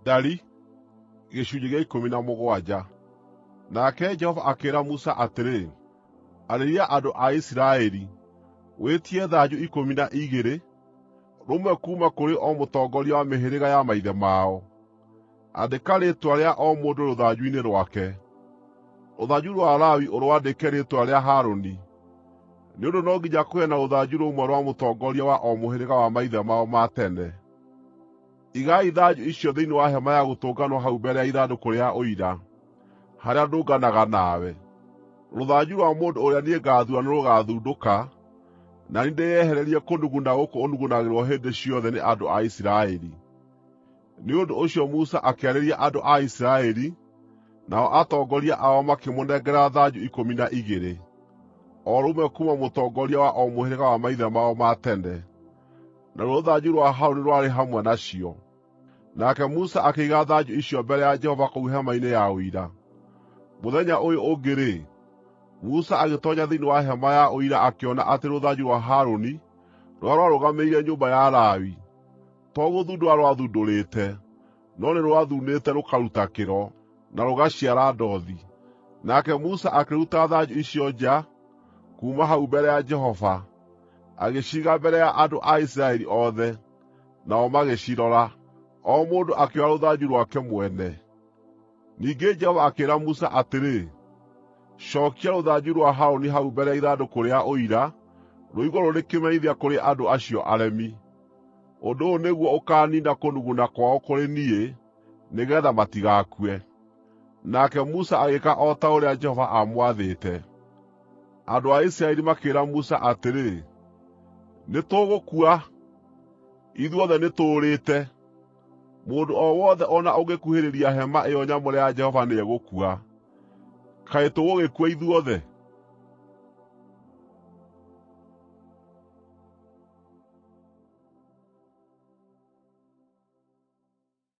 Ndari gĩcunjĩ gĩa 17. Nake Jehova akĩĩra Musa atĩrĩ, “Arĩria andũ a Isiraeli, wĩtie thanju 12, rũmwe kuuma kũrĩ o mũtongoria wa mĩhĩrĩga ya maithe mao. Andĩka rĩĩtwa rĩa o mũndũ rũthanju-inĩ rwake. Rũthanju rwa Lawi ũrwandĩke rĩĩtwa rĩa Harũni, nĩ ũndũ no nginya kũgĩe na rũthanju rũmwe rwa mũtongoria wa o mũhĩrĩga wa maithe mao ma tene. Igai thanju icio thĩinĩ wa Hema-ya-Gũtũnganwo hau mbere ya ithandũkũ rĩa Ũira, harĩa ndũnganaga nawe. Rũthanju rwa mũndũ ũrĩa niĩ ngaathuura nĩrũgathundũka, na niĩ ndĩyehererie kũnuguna gũkũ ũnugunagĩrwo hĩndĩ ciothe nĩ andũ a Isiraeli.” Nĩ ũndũ ũcio Musa akĩarĩria andũ a Isiraeli, nao atongoria ao makĩmũnengera thanju 12, o rũmwe kuuma mũtongoria wa o mũhĩrĩga wa maithe mao ma tene. Naruo rũthanju rwa Harũni rwarĩ hamwe nacio. Nake Musa akĩiga thanju icio mbere ya Jehova kũu hema-inĩ ya Ũira. Mũthenya ũyũ ũngĩ-rĩ, Musa agĩtoonya thĩinĩ wa hema ya Ũira akĩona atĩ rũthanju rwa Harũni, rũrĩa rwarũgamĩrĩire nyũmba ya Lawi, to gũthundũra rwathundũrĩte, no nĩ rwathunĩte rũkaruta kĩro, na rũgaciara ndothi. Nake Musa akĩruta thanju icio nja kuuma hau mbere ya Jehova, agĩciiga mbere ya andũ a Isiraeli othe, nao magĩcirora, o mũndũ akĩoya rũthanju rwake mwene. Ningĩ Jehova akĩĩra Musa atĩrĩ, “Cookia rũthanju rwa Harũni hau mbere ya ithandũkũ rĩa Ũira, rũigwo rũrĩ kĩmenyithia kũrĩ andũ acio aremi. Ũndũ ũyũ nĩguo ũkaaniina kũnuguna kwao kũrĩ niĩ, nĩgeetha matigakue.” Nake Musa agĩĩka o ta ũrĩa Jehova aamwathĩte. Andũ a Isiraeli makĩĩra Musa atĩrĩ, “Nĩtũgũkua! Ithuothe nĩtũũrĩte! Mũndũ o wothe o na ũngĩkuhĩrĩria hema ĩyo nyamũre ya Jehova nĩegũkua. Kaĩ tũgũgĩkua ithuothe?”